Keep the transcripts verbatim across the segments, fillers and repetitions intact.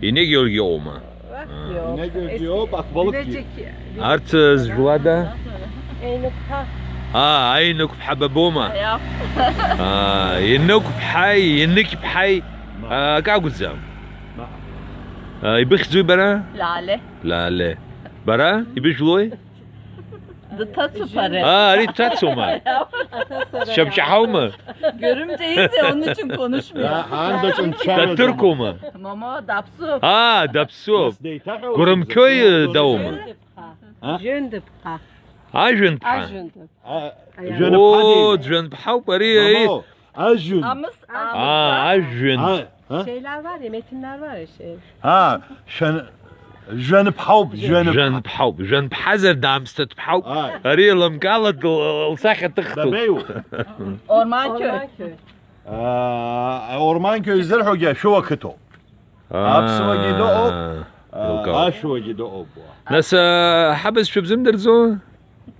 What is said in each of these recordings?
Инегьоргьы аума? Инегьоргьы ауп, ақәбалықьгьы. Арҭ зжәуада? Еинықәԥа. Аа, аинықәԥҳа бабома? Аиаф. Аа, инықәԥҳаи, инықьԥҳаи, аа, акы акәӡам. Аа, ибыхьӡуи бара? Лале. Лале. Бара, ибыжәлои? Дҭацуп ари. Аа, ари дҭацома? Шьапҿаҳаума? Görümce iyice onun için konuşmuyor. Ан даҿын дцәажәаӡом. Даҭырқәома? Мама, даԥсуп. Аа, даԥсуп. Гәырымқьои даума? Жәындыԥха. Ажәындԥҳа. Ажәындыԥ. Жәаныԥҳа. Оо, жәаныԥҳауп ари, ари. Мамоу, ажәҩан. Амыс, аа, амыс. Ажәҩан. А, а? Şeyler var ya, metinler var ya şey. А, жәан-, жәаныԥҳауп, жәаныԥҳа. Жәаныԥҳауп, жәаныԥҳазар даамсҭатәҳауп. Ааи. Ари лымкаала д-, лсахьа ҭыхтәуп. Дабеиу? Орманкьои. Орманкьои. А, Орманкьои ззырҳәогьы ашәуа қыҭоуп. Аԥсуагьы дыҟоуп, аа, ашәуагьы дыҟоуп. Нас, аа, ҳабызшәа бзымдырӡо?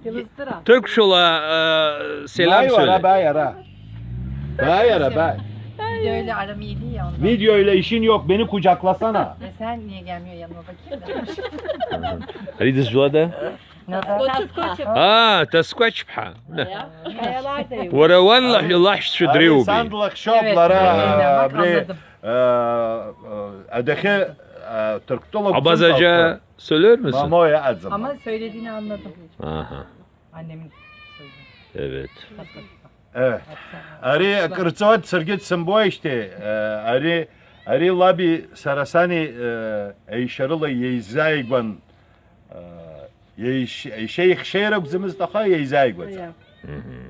Илыздыра. Ҭырқәшәала, аа, селам бааи уара, сҳәоит. Baayi ara. Baayi ara, baayi. Videoyla aram iyi değil ya ondan. Videoyla işin yok, beni kucaklasana. Ya sen niye gelmiyor yanıma bakayım da. Adı Zülada? Aa, Taskwaç. Kayalar da yok. Уара уан лаҳәшьцәа дреиуоуп. Санд лыхшьоуп лара, абри, адәахьы, Ҭырқәтәыла. Абазаџьа сөлер müsün? Мамоу иаӡам. Ama söylediğini anladım. Aha. Annemin sözü. Evet. Ари акыр ҵуеит, саргьы дсымбоижьҭеи, ари, ари лаби сара сани, еишьарыла еизааигәан, еишь-, еишьеи-, еишьеи ракәӡамызт, аха еизааигәаӡа. Мгм.